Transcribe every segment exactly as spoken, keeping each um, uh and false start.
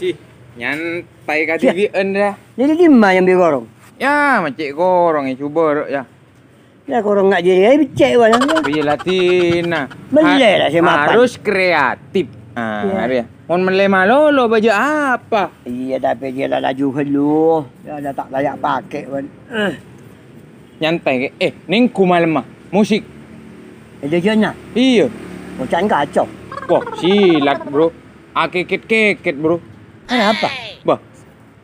Ih, nyantai kadhibi'ân, yâ. Jadi dimma nyambi korong? Yâ, ma' cè' korong, yâ, coba, yâ. Yâ, korong nga' jârèya, yâ, beccè', wân. Iyâ, ladhinna. Mellè, ha-, la, sè mapan. Harus kreatif. Ah, iyâ. Arèya. Mon mellè malolo, bâjâ apa? Iyâ, tapè jâ' la laju ghâllu. Yâ, la ta' layak pakè, wân. Eh. Nyantai, Kè. Eh, nèngghu malemma. Musik. È, jâjâna? Iyâ. Boca'an kaco. Wah, silat, Bro. Akèkèt-kèkèt, Bro. Kenapa? Bâh,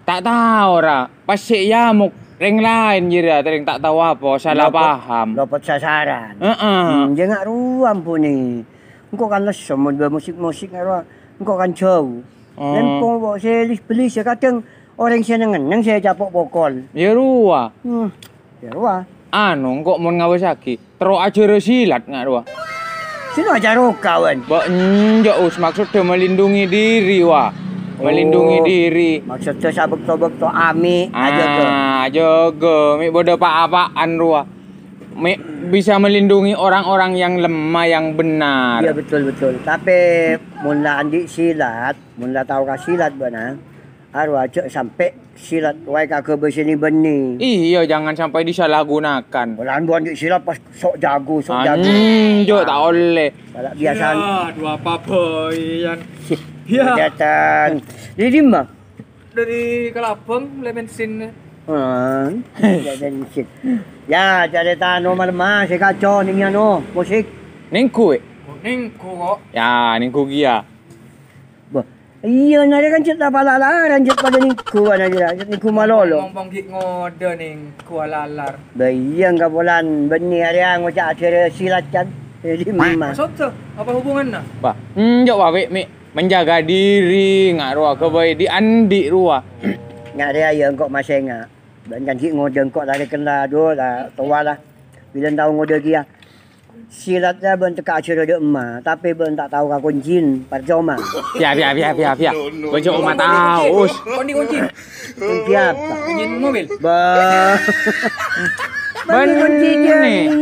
ta' tao, ra. Pas sè èamok rèng laèn jârèya, rèng ta' tao apa, sala paham. Lopot sasaran. Heeh. Hmm, jâ' nga' rowa, ampon, è. Engko' kan lesso mon bâ musik-musik nga' rowa. Engko' kan jâu. Oh. Lempong, bo, sè lis-bellis, yâ, kadhâng orèng sè neng-enneng sè ècapo' pokol. Yâ rowa. Hmm, yâ rowa. Anu, engko' mon ngabâssaghi, terro ajhârâ silat nga' rowa. Sè no acaroka, wân? Bâ, enjâ', Us, maksoddhâ melindungi diri, wa. Melindungi diri. Oh, maksoddhâ sabâkto-bâkto amè', ajâgâ. Ah, ajâgâ. Mè' bâdâ pa-apa'an rowa. Mè' bisa melindungi orang-orang yang lemah, yang benar. Iyâ, betul, betul. Tapè, mon la andi' silat, mon la tao ka silat bâ'na, arowa jhâ' sampè' silat waè ka ghâbây sè nè-bânnè. Iyâ, jangan sampai disalahgunakan. Polana bâ'na andi' silat pas sok jago, sok jago. Anjing, jhâ' ta' ollè. Salah biasa. Yâ, dua apa bâi, Yan? Sih, yâ. Dâteng. Dâri dimma? Dâri Kalabâng, lè bensin. Ah, lè bensin. Yâ, carètana malemma sè kaco nèng anu, musik. Nèngghu, Wè? Oh, nèngghu, kok. Yâ, nèngghu kèya. Bâh, iyâ, narè kan cè' ta' pala-laran, cè' padâ nèngghu, ana, jâ, nèngghu malolo. Ngomong-ngomong ghi' ngodâ nèngghu alalar. Bâh, iyâ, engko' polana bânnè arèya ngoca' ajhârâ silat, kan? Jadi, ma. Maksudnya, apa hubungannya? Bâh, enjâ', wa, Wè, mè' menjaga diri, nga' rowa ghâbây dhi'-andhi' rowa. Nga' rèya, yâ, engko' masènga'. Bâ'na kan ghi' ngodâ engko' la rèken la, adu, la towa la. Bilân tao ngodâ kèya. Silat la bâ'na tekka' ajhârâ dâ' emma, tapè bâ'na ta' tao ka koncina, parcoma. Pia, pia, pia, pia, pia. Bâ'na cè' omma tao, Us. Kondi konci. Konci apa? Konci mobil. Bâh. Bânnè konci,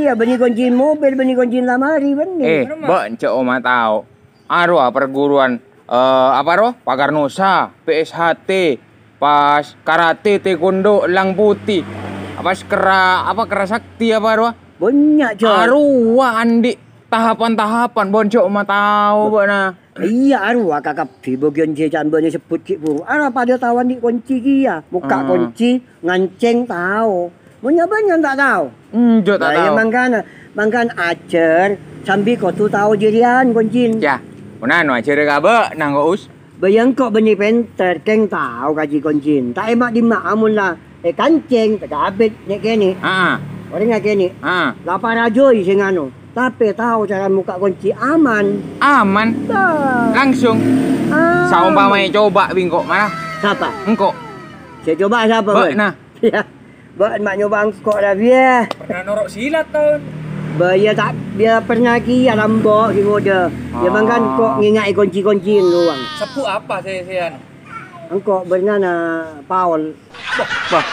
iyâ, bânnè konci mobil, bânnè konci lamari, bânnè. Eh, bâ'na cè' omma tao. Arowa perguruan, eh, apa rowa? Pagar Nusa, P S H T, pas karate, taekwondo, elang putih, pas kera-, apa, kera sakti apa rowa? Bânnya', Cong. Arowa andi' tahapan-tahapan, bâ'na cè' omma tao bâ'na. Iyâ, arowa kakabbhi bâgiyân sè can bâ'na sebbhut ghi' bhuru. Arowa padâ tao andi' konci kèya. Mokka' konci, ngancèng tao. Mon nyabâ nyan ta' tao. Enjâ' ta' tao. Lah, iyâ, mangkana, mangkana ajhâr sambi kodhu tao jârèyan, koncina. Yâ, mon anu ajhârâ ka bâ'na, engko', Us. Bâ, iyâ, engko' bânnè pènter, kèng tao kajhi koncina. Ta' emma' dimma'a mon la èkancèng, tekka' abit, nè'-kènè'. Aa. Orèngnga kènè'. Aa. La parajâi sè nganu. Tapè tao cara mokka' konci aman. Aman? Tao. Langsung? Aman. Saompama ècoba' bi' engko' mara. Sapa? Engko'. Sè coba' sapa, Bân? Bâ'na. Iyâ. Bâ'na ma' nyoba engko' ra, biyâ. Pernah noro' silat, taon? Bâ, iyâ, ta', biyâ pernah kèya, lambo' ghi' ngodâ. Iyâ, mangkana engko' ngènga'è konci-koncina rowa. Sebbhut apa sè, sè anu? Engko' bârnana Paul. Bâh, bâh.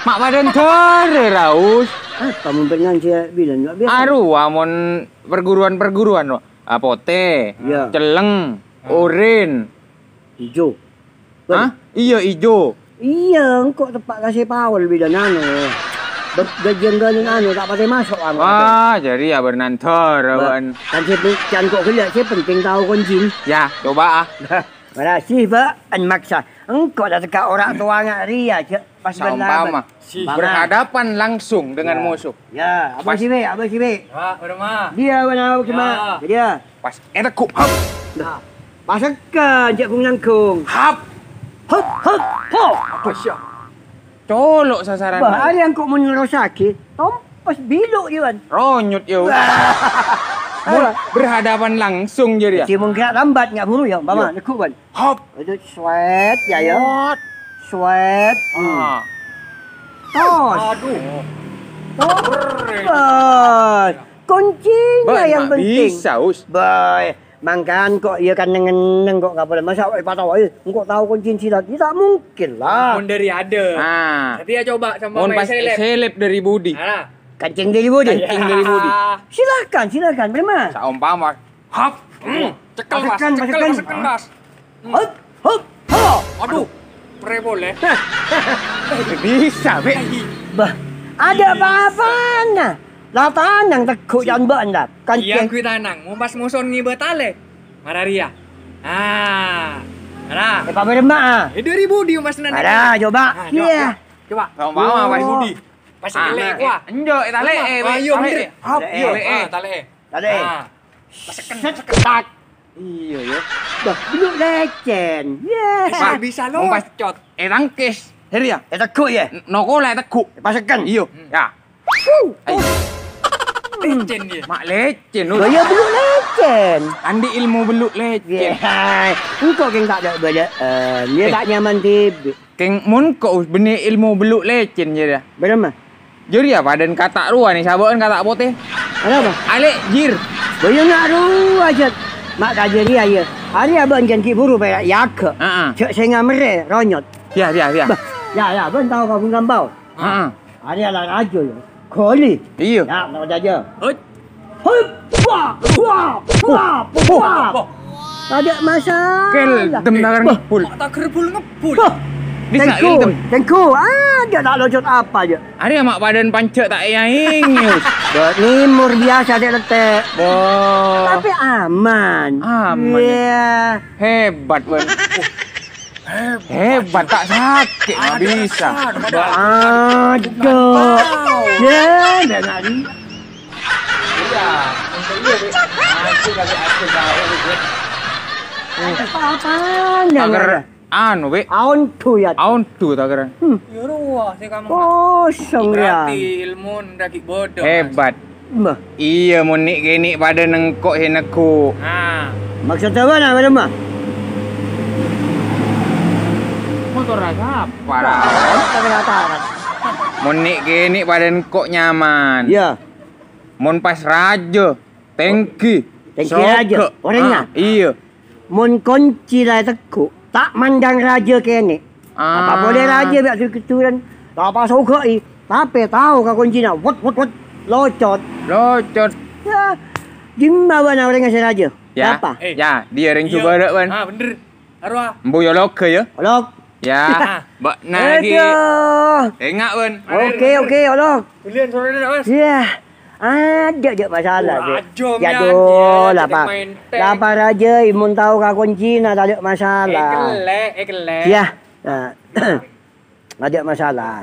Ma' padâ dhârâ, Raus. Apa mon bârnana sè bilân, Pak? Biyâsa. Arowa mon perguruan-perguruan, Pak. Ah, potè, iyâ, celleng, orèn. Ijo. Hah? Iyâ, ijo. Iyâ, engko' teppa' ka sè Paul bilân anu. Bâ-, bâjângghâlân anu, ta' patè maso' anu. Wah, jârèya bârnana dhârâ, Pak. Kan sè pe-, can engko' ghellâ', sè penting tao koncina. Yâ, coba, ah. Marasih, Pak. An maksa. Engko' la tekka' ora' towa nga' rèya, jâ'. Pas saompama berhadapan langsung dengan musuh. Yâ, apa sih, Bek? Apa sih, Bek? Pak, berapa? Dia, mana, Bek, Mak? Yâ. Dia. Pas ètegghu', hap. Nah, pasekan, jâ' gung-nanggung. Hap. Hap, hap, hap. Apa sih? Colo' sasaran. Bâh, arèya engko' mon nerrossaghi, tompes biluk, yâ, Wan. Ronyot, yâ. Wah. Mon berhadapan langsung jârèya. Cè' mon grak lambat, nga' buru, yâ, umpama, negghu', Wan. Hop. Itu swet, ya, ya. Swet. Swet. Hmm. Ah. Tos. Aduh. Tos. Keren. Bos. Kuncinya yang penting. Bisa, Us. Boy. Mangkana kok iyâ kan neng-enneng kok kapan. Masa awak ipatawai, engko' tao kuncina silat. Ya, tak mungkin lah. Mun dari ada. Ah. Tapi ya coba sama. Mun main pas seleb. Seleb dari Budi. Ah. Kancing dari Budi. Kancing dari Budi. Silakan, silakan. Prima. Saompama. Hap. Hmm. Cekel, Mas. Pasekan, cekel, pasekan. Pasekan, Mas. Hmm. Hop, hop. Ho! Aduh, pre polè. Bisa, Bè'. Bah, ada apa-apana? La tanang teggu' can bâ'na, kan Iyâ, ghun tanang. Mon pas moso ngibâ talè. Mara rèya. Ah. Mara. Eh, pabâremma'a. Eh, dhâri budi, Mas, nana? Mara, coba. Ah, coba, Iyâ. Coba. Coba, Mas Budi. Pas Ah, kelek, eh, wah. Enjâ', eh, talè, eh, Ayo, talè, bener. eh. Hap, Talè, iyâ. eh. Ah, talè. Talè. Ah. Paseken, Set. paseken. Tak. Iyâ, yâ. Bah, bellu' lècèn. Yâ. Pas, Bisa mau pas locot. eh, tangkis. Hèr, yâ. Eh, teggu', yâ. N-, nokola teggu'. Paseken. Iyâ. Hmm. Yâ. Wuh. Ai. Lècèn, yâ. Ma' lècèn, Us. Lah, yâ, bellu' lècèn. Andi' ilmu bellu' lècèn. Yâ. Engko' kèng ta' ada bâlâ'ân. Yâ, Eh. ta' nyaman dhibi'. Kèng mon ko' bânnè ilmu bellu' lècèn, yâ, yâ. Bârâmma? Jârèya padâna kata' rowa nè, sabâ'ân kata' potè. Arapa? Alè', jir. Bâ, yâ, na' rowa, Jat. Ma' ka jârèya, yâ. Arèya bâ'na jhân ghi' buru pèra' yâgâ. Heeh. Jhâ' sènga' mèrrè, ronyot. Yâ, yâ, yâ. Bah, yâ, yâ, bâ'na tao ka Bung Kambau. Heeh. Arèya la rajâ, yâ. Ghâli. Iyâ. Yâ, la rajâ. Hei. Hei, wah, wah, wah, wah. Tadâ' masalah. Kel, dem taker Wah. ngebbul. Taker bul ngebbul. Wah. Bisa, Tengku, iltem. Tengku. Ah, jâ' ta' locot apa, jâ'. Arèya ma' padâna panjhâ' ta' èaèngè, Us. Bâ' nèmor biyasa, Dek, Lettè'. Bo. Tapè aman. Aman, ya. Iyâ. Hebat, Wan. Hebat, ta' sakè', ma' bisa. Aduh. Ya, dengarin. Iya, untuk iya, Dik. Aku kasih aku tahu, Dik. Apa-apaan, ya, Taker, ya? Anu, Wi. Aondu, ya. Aondu, taker. Hmm. Ya, rowa, sing kamu. Kosong, ya. Berarti ilmu ndak bodoh, Mas. Hebat. Mbah. Iyâ, mon nè'-kènè' padâ nengko' sè neggu'. Ah. Maksud apa, nah, padâ, Mbah? Motor apa, lah? Motor rata, Mas. Mon nè'-kènè' padâ nengko' nyaman. Iyâ. Mon pas rajâ, tèngghi, Tèngghi rajâ, sogâ'. Orèngnga. Ah, iyâ. Mon konci la èteggu', ta' mandhâng rajâ kènè'. Ah. Apa polè rajâ bi' adu-keduran, ta' pas sogâ'i, tapè tao ka koncina, wet, wet, wet, locot. Locot. Ya, dimma bâ'na orèngnga sè rajâ? Ya. Apa? Eh. Ya, dia rèng Iya. Jubara, Wan. Ah, bener. Arwah. Embu yolog ya? Olog. Ya, Mbak Nagi. Aduh. Enggak, Wan. Oke, oke, olog. Bulian sore dah, Mas. Iya. Ada aja masalah, Wah, Dek. Aja, Ya, Mian. Duh, Ya, lah, jadi Pak. Main tank. Lapar aja, imun tahu ka kuncina, tak ada masalah. Eh, kelek, eh, kelek. Iya. Nah. Ada masalah.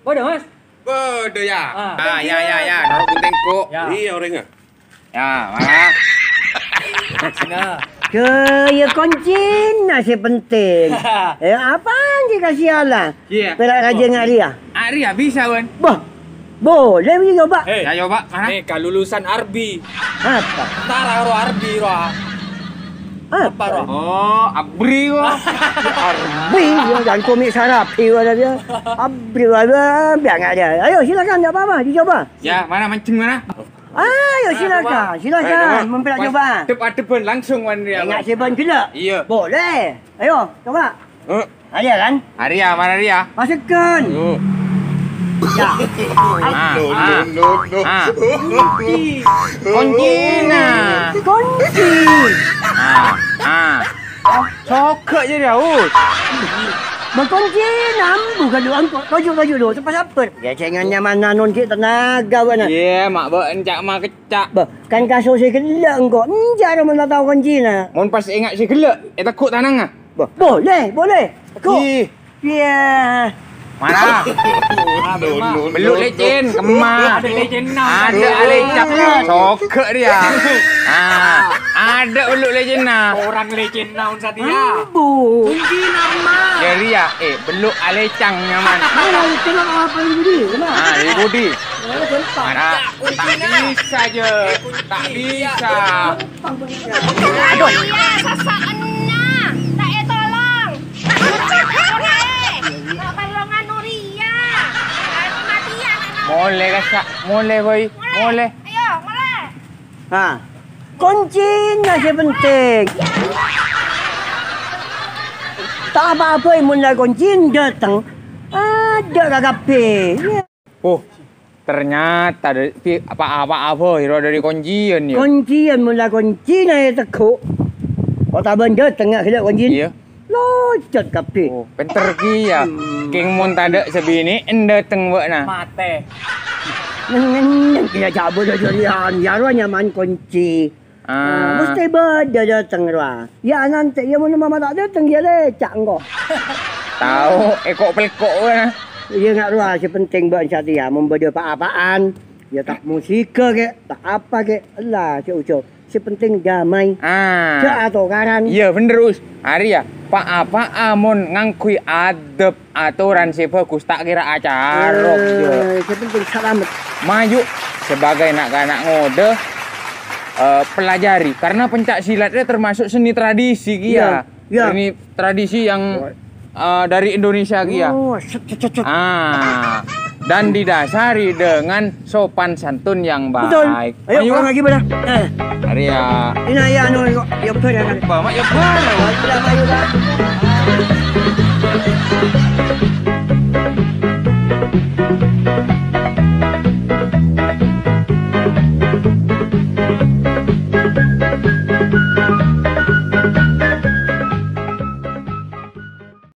Bodoh, Mas. Bodoh, ya. Ah. Ah, ya, ya, ya. Norok gunting, kok. Ya. Iya, orangnya. Ya, mana? Sini. Ke, ya, kuncina sih penting. Eh, apaan sih kasih Allah? Iya. Pelak raja Oh. ngari ya? Ari ya bisa, Wan. Bah, boleh bisa coba. Eh, Ya, coba, mana? Eh, kalulusan Arbi. Apa? Tara ro Arbi, ro. Apa? Apa, ro? Oh, abri, ro. Arbi, ya, dan komik sarapi, ro, dia. Abri, ro, biar nggak ada. Ayo, silakan, nggak apa-apa, dicoba. Ya, mana mancing mana? Ayo, silakan, silakan, Ayo, coba. Mempelak Pas coba. Adep-adepan langsung, Wan, ya, Enggak Wan. sih, Ban, gila. Iya. Boleh. Ayo, coba. Eh. Ada kan? Hari ya, mana dia? Masukkan. Ayo. Ya. Ah, No, no, ah, no, no. ah. Kunci. Kuncina. Kunci. Ah, ah. Sogâ' jadi haus. Makunci nambu kalau angkot. Tojo, tojo dulu, cepat sabar. Ya, jangan nyaman nanon cik tenaga, bana. Iya, mak, Mbak, encak mak kecak. Bah, kan kaso sè ghellâ' engko'. Enjâ' ro mon la tao koncina. Mon pas enga' sè ghellâ', èteggu' tanangnga. Bah, boleh, boleh. Teggu'. Ih. Iya. Mana? Bellu' lècèn, kemma. Ada lècèn enam. Ada alecak. Sogâ' dia. Ah, ada bellu' lècènna. Orang lècèn naon satèya? Ambu. Kunci nama. Jadi ya, eh, bellu' alecang nyaman. Mana lècèn apa ini, Budi? Mana? Ah, ini Budi. Mana? Tak bisa aja. Tak bisa. Aduh. Iya, sasa'enna. Tak etolong. Oke. Tak perlu nganu ria. Anu mati ya, anak. Mole, kasa'. Mole, boy. Mole. Ayo, mole. Ha. Kuncina sè penting. Tak apa-apa, mon la kuncina dateng. Ada ka kabeh. Oh, ternyata dari, pi-, apa-apa, apa, hero dari kuncian ya. Kuncian, mon la kuncina èteggu'. Otabâ dateng, ya, gila kuncina. Iya. Cocot kabbhi. Oh, pènter kèya. Hmm. Kèng mon tadâ' sè binè' èn dâteng bâ'na. Matè. Neng, neng, neng, kèya jhâ' bâdâ jârèyan. Yâ rowa nyamana konci. Ah. Mestè bâdâ dâteng rowa. Yâ, nantè, yâ, mon mama ta' dâteng, yâ, lèca' engko'. Tao, èko'-pèlko' bâ'na. Iyâ, nga' rowa, sè penting bâ'na satèya, mon bâdâ pa-apa'an, yâ, ta' musiga kè', ta' apa kè', ella, sè ojhâ. Sè penting damai. Ah. Jhâ' atokaran. Iyâ, bhender, Us. Arèya, pa-apa'a mon ngangghuy adâb. Atoran sè bhâghus ta' kèra acarok, Eh, yâ. Sè penting salamet. Mayu, sebagai na'-kana' ngodâ, eh, pelajari. Karena pencak silat ini termasuk seni tradisi, kèya. Iya, iya. Seni tradisi yang, Oh. eh, dari Indonesia, kèya. Oh, set, set, set, set. Ah, dan didasari dengan sopan santun yang Betul. Baik. Ayo, Ayo, pulang Pak. Lagi, Pak. Eh. Arèya. Ini ya, anu, yuk, yuk, yuk, yuk. Bapak, yuk, Pak. Ayo, Pak, ayo, Pak.